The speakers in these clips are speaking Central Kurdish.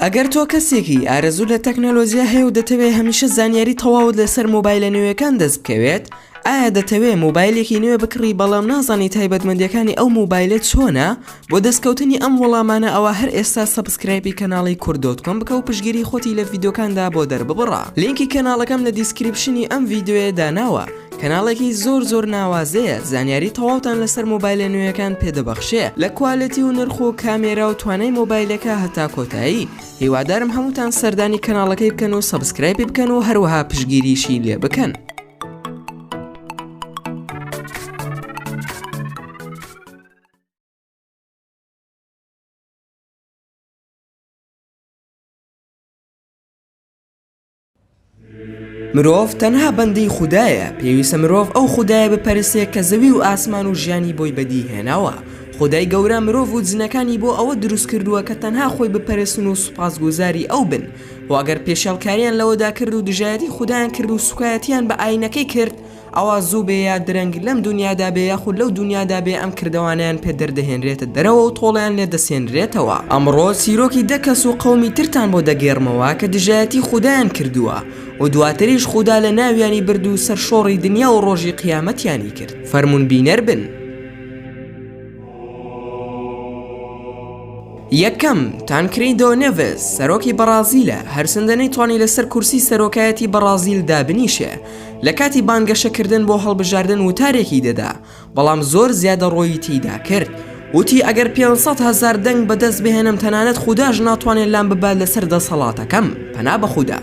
ئەگەر تۆ کەسێکی ئارەزوو لە تەکنەلۆجیا هەیە و دەتەوێ هەمیشە زانیاری تەواوت لەسەر مۆبایلە نوێیەکان دەست بکەوێت، ئایا دەتەوێ مۆبایلێکی نوێ بکڕی بەڵام نازانی تایبەتمەندیەکانی ئەو مۆبایلە چۆنە؟ بۆ دەستکەوتنی ئەم وەڵامانە ئەوا هەر ئێستا subscribe ی کەناڵی کورد dot com بکە و پشتگیری خۆتی لە ڤیدیۆکاندا بۆ دەرببڕە لینکی کەناڵەکەم لە description ی ئەم ڤیدیۆیە داناوە کەناڵێکی زۆر زۆر ناوازەیە زانیاری تەواوتان لەسەر مۆبایلە نوێیەکان پێدەبەخشێ لە quality و نرخ و کامێرا و توانای مۆبایلەکە هەتا کۆتایی هیوادارم هەمووتان سەردانی کەناڵەکەی بکەن و subscribe ی بکەن و هەروەها پشتگیریشی لێ بکەن. مرۆڤ تەنها بەندەی خودایە، پێویستە مرۆڤ ئەو خودایە بپەرستێ کە زەوی و ئاسمان و ژیانی بۆی بەدی هێناوە، خودای گەورە مرۆڤ و جنەکانی بۆ ئەوە دروست کردووە کە تەنها خۆی بپەرستن و سوپاسگوزاری ئەو بن، وە ئەگەر پێشێڵکاریان لەوەدا کرد و دژایەتی خودایان کرد و سوکایەتیان بە ئاینەکەی کرد، ئەوا زوو بێ یا درەنگ لەم دونیادا بێ یاخود لەو دونیادا بێ ئەم کردەوانەیان پێ دەردەهێنرێتە دەرەوە و تۆڵەیان لێ دەسێنرێتەوە. ئەمڕۆ چیرۆکی دە کەس و قەومی ترتان بۆ دەگێڕمەوە کە دژایەتی خودایان کردووە و دواتریش خودا لە ناویانی برد و سەرشۆڕی دنیا و ڕۆژی قیامەتیانی کرد. فەرموون بینەر بن. یەکەم، تانکریدۆ نێڤێس، سەرۆکی بەڕازیلە، هەرچەندە نەیتوانی لەسەر کورسی سەرۆکایەتی بەڕازیل دابنیشێ، لە کاتی بانگەشەکردن بۆ هەڵبژاردن وتارێکی دەدا، بەڵام زۆر زیادەڕۆیی تێیدا کرد. وتی ئەگەر 500 هەزار دەنگ بەدەست بهێنم تەنانەت خوداش ناتوانێت لام ببات لەسەر دەسەڵاتەکەم، پەنا بە خودا.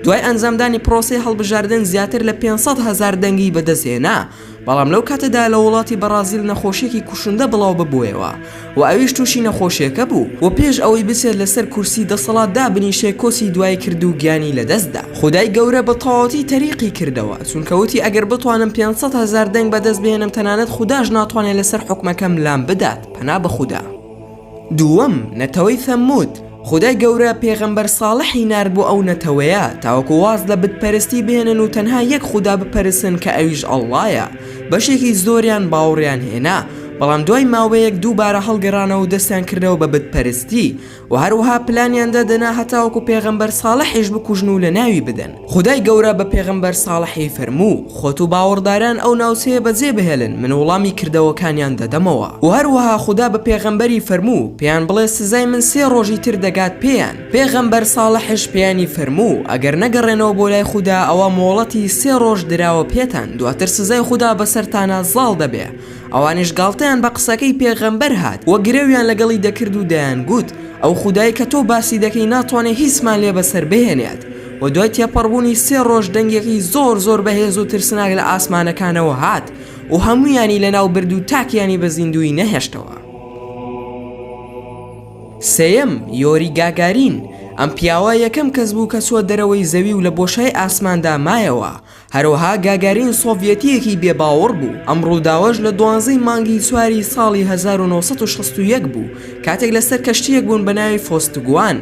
دوای ئەنجامدانی پرۆسەی هەڵبژاردن زیاتر لە 500 هەزار دەنگی بەدەستهێنا، بەڵام لەو کاتەدا لە وڵاتی بەڕازیل نەخۆشیەکی کوشندە بڵاو ببویەوە و ئەویش توشی نەخۆشیەکە بوو و پێش ئەوەی بچێت لەسەر کورسی دەسەڵات دابنیشێ کۆچی دوای کرد و گیانی لەدەست دا. خودای گەورە بە تەواوەتی تەریقی کردەوە، چونکە وتی ئەگەر بتوانم 500 هەزار دەنگ بەدەست بهێنم تەنانەت خوداش ناتوانێت لەسەر حوکمەکەم لام بدات، پەنا بە خودا. دووەم، نەتەوەی ثەموود، خودای گەورە پێغەمبەر ساڵحی نارد بۆ ئەو نەتەوەیە تاوەکو واز لە بت پەرستی بهێنن و تەنها یەک خودا بپەرستن کە ئەویش ئەڵڵایە، بەشێکی زۆریان باوڕیان هێنا، بەڵام دوای ماوەیەک دووبارە هەڵگەڕانەوە و دەستیان کردەوە بە بت پەرستی و هەروەها پلانیان دادەنا هەتاوەکو پێغەمبەر ساڵحیش بکوژن و لەناوی بدەن. خودای گەورە بە پێغەمبەر ساڵحی فەرموو، خۆت و باوەڕداران ئەو ناوچەیە بەجێ بهێلن من وڵامی کردەوەکانیان دەدەمەوە. وە هەروەها خودا بە پێغەمبەری فەرموو، پێیان بڵێ سزای من سێ ڕۆژی تر دەگات پێیان. پێغەمبەر ساڵحش پێیانی فەرموو، ئەگەر نەگەڕێنەوە بۆ لای خودا ئەوا مۆڵەتی سێ ڕۆژ دراوە پێتان دواتر سزای خودا بەسەرتانا زاڵ دەبێ. ئەوانیش گاڵتەیان بە قسەکەی پێغەمبەر هات و گرەویان لەگەڵی دەکرد و دەیانگوت، ئەو خودای کە تۆ باسی دەکەی ناتوانێ هیچمان لێ بەسەر بهێنێت. و دوای تێپەڕبوونی سێ ڕۆژ دەنگێکی زۆر زۆر بەهێز و ترسناک لە ئاسمانەکانەوە هات و هەموویانی لەناو برد و تاکیانی بە زیندوویی نەهێشتەوە. سێیەم، یۆری گاگارین، ئەم پیاوە یەکەم کەس بوو کە چووە دەرەوەی زەوی و لە بۆشای ئاسماندا مایەوە، هەروەها گاگارین سۆڤیەتییەکی بێ باوەڕ بوو، ئەم ڕووداوەش لە دوانزەی مانگی چواری ساڵی 1961 بوو، کاتێک لەسەر کەشتییەک بوون بە ناوی فۆستگوان،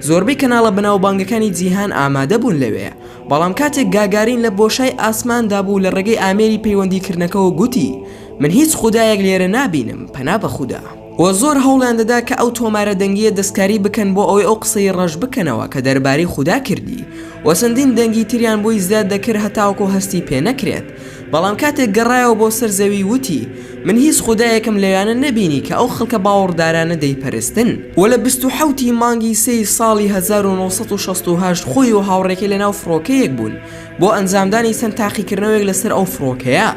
زۆربەی کەناڵە بەناوبانگەکانی جیهان ئامادە بوون لەوێ، بەڵام کاتێک گاگارین لە بۆشای ئاسماندا بوو لە ڕێگەی ئامێری پەیوەندیکردنەکەوە گوتی، من هیچ خودایەک لێرە نابینم، پەنا بە خودا. وە زۆر هەوڵیان دەدا کە ئەو تۆمارە دەنگییە دەستکاری بکەن بۆ ئەوەی ئەو قسەی ڕەش بکەنەوە کە دەربارەی خودا کردی، وە چەندین دەنگی تریان بۆی زیاد دەکرد هەتاوەکو هەستی پێ نەکرێت، بەڵام کاتێک گەڕایەوە بۆ سەر زەوی وتی، من هیچ خودایەکم لەویانە نەبینی کە ئەو خەڵکە باوەڕدارانە دەیپەرستن. وە لە 27 ی مانگی سێی ساڵی 1968 خۆی و هاوڕێکەی لەناو فڕۆکەیەک بوون بۆ ئەنجامدانی چەند تاقیکردنەوەیەک لەسەر ئەو فڕۆکەیە،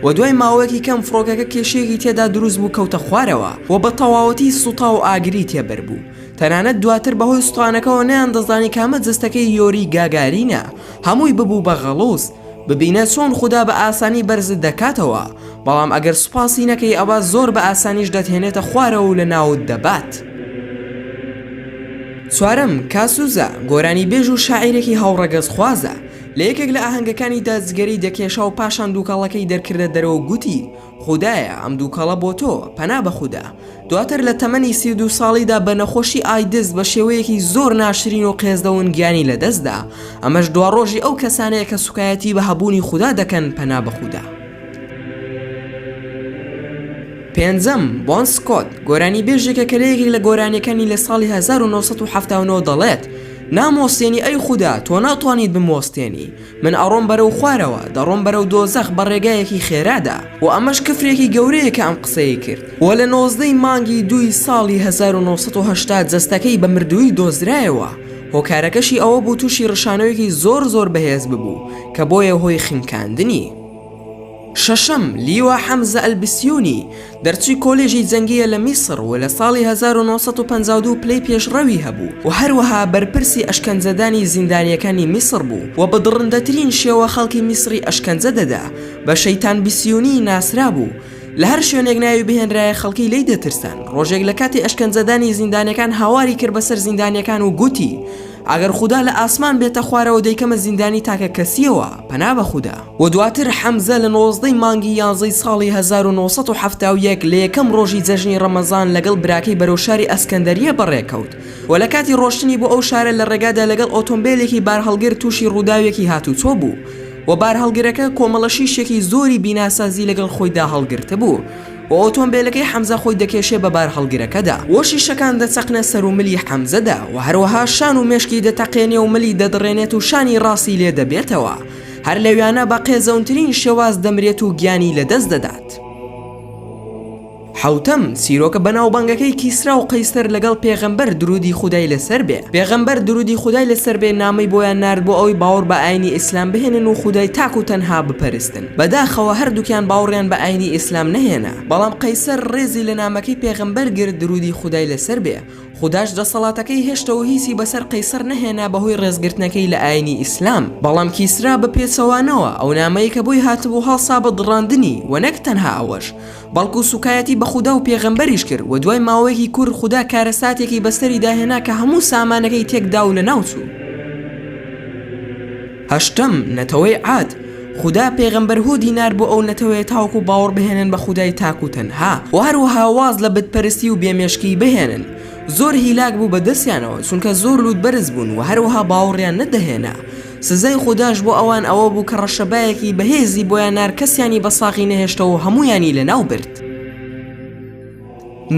وە دوای ماوەیەکی کەم فڕۆکەکە کێشەیەکی تێدا دروست بوو کەوتە خوارەوە و بە تەواوەتی سوتا و ئاگری تێبەربوو تەنانەت دواتر بەهۆی سوتانەکەوە نەیاندەزانی کامە جەستەکەی یۆری گاگارینە هەمووی ببوو بە غەڵوز ببینە چۆن خودا بە ئاسانی بەرزت دەکاتەوە بەڵام ئەگەر سوپاسی نەکەی ئەوا زۆر بە ئاسانیش دەتهێنێتە خوارەوە و لەناوت دەبات. چوارەم، کاسوزا، گۆرانیبێژ و شاعیرێکی هاوڕەگەزخوازە، لە یەکێک لە ئاهەنگەکانیدا جگەرەی دەکێشا و پاشان دووکەڵەکەی دەرکردە دەرەوە و گوتی، خودایە، ئەم دووکەڵە بۆ تۆ، پەنا بە خودا. دواتر لە تەمەنی 32 ساڵیدا بە نەخۆشی ئایدز بە شێوەیەکی زۆر ناشرین و قێزەون گیانی لەدەستدا. ئەمەش دواڕۆژی ئەو کەسانەیە کە سوکایەتی بە هەبوونی خودا دەکەن، پەنا بە خودا. پێنجەم، بۆن سکۆت، گۆرانیبێژێکە کە لە یەکێک لە گۆرانیەکانی لە ساڵی 1979 دەڵێت، ناموەستێنی ئەی خودا، تۆ ناتوانیت بموەستێنی، من ئەڕۆم بەرەو خوارەوە، دەڕۆم بەرەو دۆزەخ بە ڕێگایەکی خێرادا. وە ئەمەش کفرێکی گەورەیە کە ئەم قسەیەی کرد. وە لە 19 ی مانگی دووی ساڵی 1980 جەستەکەی بە مردوویی دۆزرایەوە، هۆکارەکەشی ئەوە بوو تووشی ڕشانەوەیەکی زۆر زۆر بەهێز ببوو کە بۆیە هۆی خنکاندنی. شەشەم، لیوا حەمزە ئەلبسیونی، دەرچووی کۆلێژی جەنگییە لە میسڕ و لە ساڵی 1952 پلەی پێشڕەوی هەبوو و هەروەها بەرپرسی ئەشکەنجەدانی زیندانییەکانی میسڕ بوو و بە دڕندەترین شێوە خەڵکی میسڕی ئەشکەنجە دەدا، بە شەیتان بسیونی ناسرابوو. لە هەر شوێنێک ناوی بهێنرایە خەڵکی لێی دەترسان، ڕۆژێک لە کاتی ئەشکەنجەدانی زیندانیەکان هاواری کرد بەسەر زیندانیەکان و گوتی، ئەگەر خودا لە ئاسمان بێتە خوارەوە دەیکەمە زیندانی تاکە کەسیەوە، پەنا بە خودا. و دواتر حەمزە لە نۆزدەی مانگی یانزەی ساڵی 1971 لە یەکەم ڕۆژی جەژنی ڕەمەزان لەگەڵ براکەی بەرەو شاری ئەسکەندەریە بەڕێکەوت و لە کاتی ڕۆشتنی بۆ ئەو شارە لە ڕێگادا لەگەڵ ئۆتۆمبێلێکی بارهەڵگر تووشی ڕووداوێکی هاتوچۆ بوو و بارهەڵگرەکە کۆمەڵە شیشێکی زۆری بیناسازی لەگەڵ خۆیدا هەڵگرتبوو و ئۆتۆمبێلەکەی حەمزە خۆی دەکێشێ بە بارهەڵگرەکەدا و شیشەکان دەچەقنە سەر و ملی حەمزەدا و هەروەها شان و مێشکی دەتەقێنێ و ملی دەدڕێنێت و شانی ڕاستی لێ دەبێتەوە هەر لەویانە بە قێزەونترین شێواز دەمرێت و گیانی لەدەست دەدات. حەوتەم، چیرۆکە بەناوبانگەکەی کیسرا و قەیسەر لەگەڵ پێغەمبەر دروودی خودای لەسەر بێ، پێغەمبەر دروودی خودای لەسەر بێ نامەی بۆیان نارد بۆ ئەوەی باوەڕ بە ئاینی ئیسلام بهێنن و خودای تاک و تەنها بپەرستن، بەداخەوە هەردووکیان باوەڕیان بە ئاینی ئیسلام نەهێنا، بەڵام قەیسەر ڕێزی لە نامەکەی پێغەمبەر گرت دروودی خودای لەسەر بێ، خوداش دەسەڵاتەکەی هێشتەوە هیچی بەسەر قەیسەر نەهێنا بەهۆی ڕێزگرتنەکەی لە ئاینی ئیسلام، بەڵام کیسرا بە پێچەوانەوە ئەو نامەی کە بۆی هاتبوو هەڵسا بە دڕاندنی و نەک تەنها ئەوەش بەڵکو سوکایەتی بە خودا و پێغەمبەریش کرد و دوای ماوەیەکی کورت خودا کارەساتێکی بەسەریدا هێنا کە هەموو سامانەکەی تێکدا و لەناوچوو. هەشتەم، نەتەوەی عاد، خودا پێغەمبەر هودی نارد بۆ ئەو نەتەوەیە تاوەکو باوەڕ بهێنن بە خودای تاک و تەنها و هەروەها واز لە بت پەرستی و بێمێشکی بهێنن زۆر هیلاک بوو بە دەستیانەوە چونکە زۆر لوت بەرز بوون و هەروەها باوەڕیان نەدەهێنا سزای خوداش بۆ ئەوان ئەوە بوو کە ڕەشەبایەکی بەهێزی بۆیان نارد کەسیانی بە ساغی نەهێشتەوە و هەموویانی لەناو برد.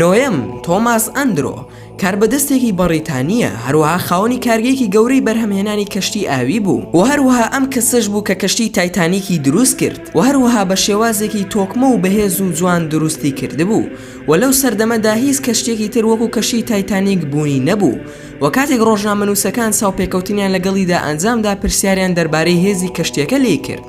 نۆیەم، تۆماس ئەندرۆ، کاربەدەستێکی بەڕیتانییە، هەروەها خاوەنی کارگەیەکی گەورەی بەرهەمهێنانی کەشتی ئاوی بوو و هەروەها ئەم کەسەش بوو کە کەشتی تایتانیکی دروست کرد و هەروەها بە شێوازێکی تۆکمە و بەهێز و جوان دروستی کردبوو و لەو سەردەمەدا هیچ کەشتیەکی تر وەکو کەشتی تایتانیک بوونی نەبوو و کاتێک ڕۆژنامەنووسەکان چاوپێکەوتنیان لەگەڵیدا ئەنجامدا پرسیاریان دەربارەی هێزی کەشتیەکە لێی کرد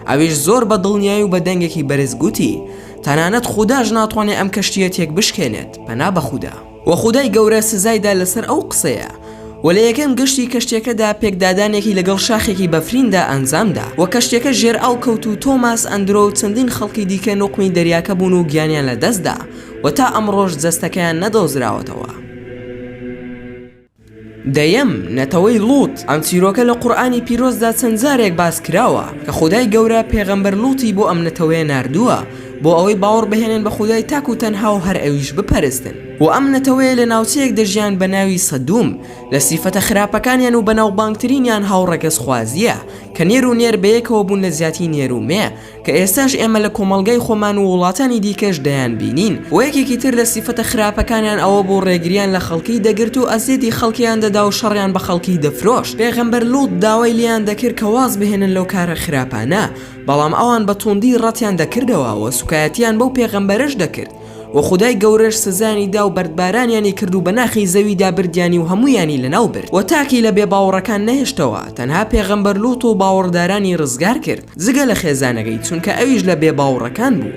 ئەویش زۆر بە دڵنیایی و بە دەنگێکی بەرز گوتی، تەنانەت خوداش ناتوانێ ئەم کەشتییە تێک بشکێنێت، پەنا بە خودا. وە خودای گەورە سزای دا لەسەر ئەو قسەیە. وە لە یەکەم گەشتی کەشتیەکەدا پێکدادانێکی لەگەڵ شاخێکی بەفریندا ئەنجام دا و کەشتیەکە ژێرئاو کەوت و تۆماس ئەندرۆ و چەندین خەڵکی دیکە نوقمی دەریاکە بوون و گیانیان لە دەست دا و تا ئەمڕۆش جەستەکەیان نەدۆزراوەتەوە. دەیەم، نەتەوەی لوط، ئەم چیرۆکە لە قورئانی پیرۆزدا چەند جارێک باس کراوە، کە خودای گەورە پێغەمبەر لوطی بۆ ئەم نەتەوەیە ناردووە، بۆ ئەوەی باوەڕ بهێنن بە خودای تاک و تەنها و هەر ئەویش بپەرستن. وە ئەم نەتەوەیە لە ناوچەیەک دەژیان بە ناوی سەدوم، لە سیفەتە خراپەکانیان و بەناوبانگترینیان هاوڕەگەزخوازییە، کە نێر و نێر بەیەکەوە بوون لە جیاتی نێر و مێ، کە ئێستاش ئێمە لە کۆمەڵگای خۆمان و وڵاتانی دیکەش دەیانبینین، وە یەکێکی تر لە سیفەتە خراپەکانیان ئەوە بوو ڕێگریان لە خەڵکی دەگرت و ئەزیەتی خەڵکیان دەدا و شەڕیان بە خەڵکی دەفرۆشت، پێغەمبەر لوط داوای لێیان دەکرد کە واز بهێنن لەو کارە خراپانە، بەڵام ئەوان بە توندی ڕەتیان دەکردەوە و سوکایەتیان بەو پێغەمبەرەش دەکرد. وە خودای گەورەش سزایانی دا و بەردبارانیانی کرد و بە ناخی زەویدا بردیانی و هەموویانی لەناو برد وە تاکی لە بێباوەڕەکان نەهێشتەوە تەنها پێغەمبەر لوط و باوەڕدارانی ڕزگار کرد جگە لە خێزانەکەی چونکە ئەویش لە بێباوڕەکان بوو.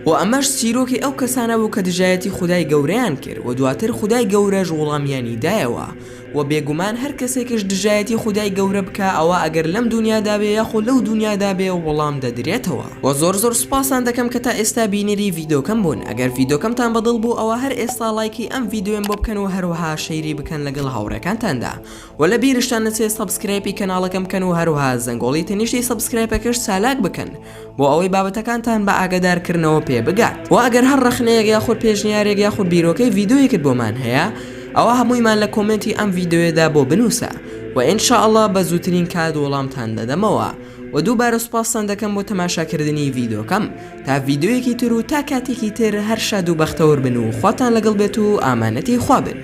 وە ئەمەش چیرۆکی ئەو کەسانە بوو کە دژایەتی خودای گەورەیان کرد وە دواتر خودای گەورەش وڵامیانی دایەوە وە بێگومان هەر کەسێکش دژایەتی خودای گەورە بکا ئەوا ئەگەر لەم دونیادا بێ یاخۆ لەو دونیادا بێ وەڵام دەدرێتەوە. وە زۆر زۆر سوپاستان دەکەم کە تا ئێستا بینەری ڤیدۆکەم بوون ئەگەر ڤیدۆکەمتان بەدڵ بوو ئەوا هەر ئێستا ڵایکی ئەم ڤیدۆیەم بۆ بکەن و هەروەها share ی بکەن لەگەڵ هاوڕێکانتاندا وە لە بیرشتان نەچێ subscribe ی کەناڵەکەم بکەن و هەروەها زەنگۆڵی تەنیشتی subscribe ەکەش چالاک بکەن بۆ ئەوەی بابەتەکانتان بە ئاگادار کردنەوە پێ بگات وە ئەگەر هەر ڕەخنەیەک یاخود پێشنیارێک یاخود بیرۆکەی ڤیدۆیەکت بۆمان هەیە ئەوا هەموویمان لە comment ی ئەم ڤیدۆیەدا بۆ بنووسە وە ان شاء اللە بە زووترین کات وەڵامتان دەدەمەوە. وە دووبارە سوپاستان دەکەم بۆ تەماشاکردنی ڤیدۆکەم تا ڤیدۆیەکی تر و تا کاتێکی تر هەر شاد و بەختەوەر بن و خواتان لەگەڵ بێت و ئامانەتی خوا بن.